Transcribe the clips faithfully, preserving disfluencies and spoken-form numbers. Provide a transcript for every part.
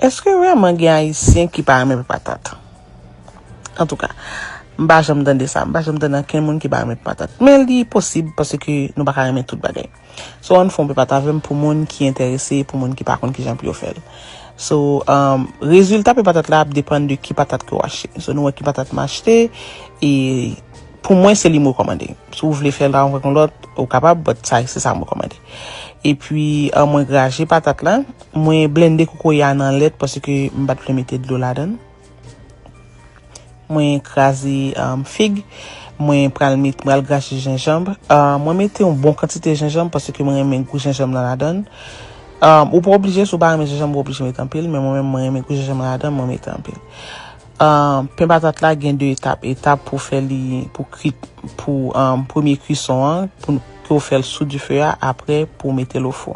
Èske vrèman gen Ayisyen ki pa renmen patat? Antouka, m pa janm tande sa. M pa janm tande ankenn moun ki pa renmen patat. Men li posib paske nou pa ka renmen tout bagay. So, ann fè yon pè patat avè m pou moun ki enterese, pou moun ki pa konn kijan pou yo fè l. So, um, rezilta pè patat la ap depann de ki patat ke w achte. So, nou wè ki patat m achte, e pou mwen, se li m rekòmande. Si w vle fè l avèk yon lòt, ou kapab, but sa, se sa m rekòmande. Epi, uh, mwen graje patat la, mwen blende kokoye a nan lèt paske m pa t vle mete dlo ladan l. Mwen kraze, um, fig. Mwen pral met, pral graje jenjanm. Uh, mwen mete yon bon kantite jenjanm paske mwen renmen gou jenjanm nan ladan l. Um, ou pa oblije, si w pa renmen jenjanm, ou pa oblije mete anpil, men mwen menm, mwen renmen gou jenjanm nan ladan l, mwen mete anpil. Um, pen patat la gen de etap. Etap pou fè li, pou kwi, pou, um, premye kwison an, pou ke w fè l sou dife a, apre pou w mete l o fou.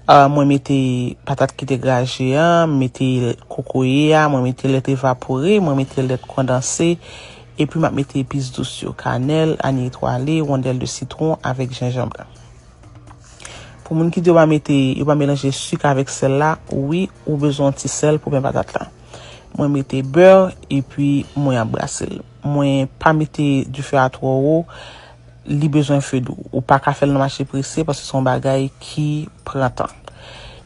Uh, mwen mete patat ki te graje a, m mete kokoye a, mwen mete lèt evapore, mwen mete lèt kondanse, epi m ap mete epis dous yo, kanèl, anyen etwale, wondèl de sitwon avèk jenjanm la. Pou moun ki di yo pa mete, yo pa melanje sik avèk sèl la, wi, ou bezwen yon ti sèl pou pen patat la. Mwen mete bè, epi mwen ap brase l. Mwen pa mete dife a twò wo, li bezwen fedou. Ou pa ka fè l nan mache prese paske se yon bagay ki pran tan.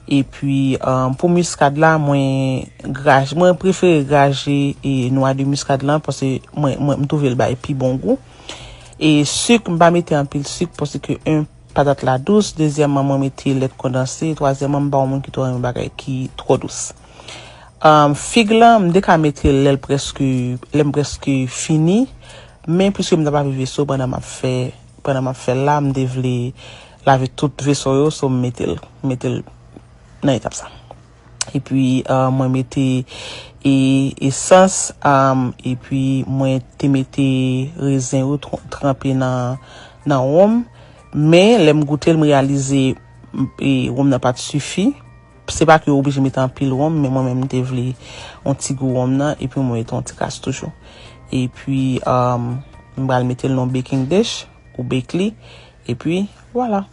Epi, um, pou miskad la, mwen graje, mwen prefere graje e nwa de miskad la paske mwen, mwen, m twouve l bay pi bon gou. E sik, m pa mete anpil sik paske, en, patat la dous, dezyèmman, mwen mete lèt kondanse, twazyèmman, m pa yon moun ki twò renmen bagay ki twò dous. Um, fig lan, m te ka mete l lè l prèske, lè m prèske fini, men piske m t ap lave veso pandan m ap fè, pandan m ap fè l la, m te vle lave tout veso yo, so m mete l, mete l nan etap sa. Epi, uh, mwen mete e, esans, um, epi mwen te mete rezen yo tr-, tranpe nan, nan wonm. Men, lè m goute l, m reyalize, m, e, wonm nan pa t sifi. Se pa ke yo oblije mete anpil wonm, men mwen menm, m te vle yon ti gou wonm nan, epi mwen mete yon ti kras toujou. Epi, um, m pral mete l nan baking dish, ou bake li, epi, vwala.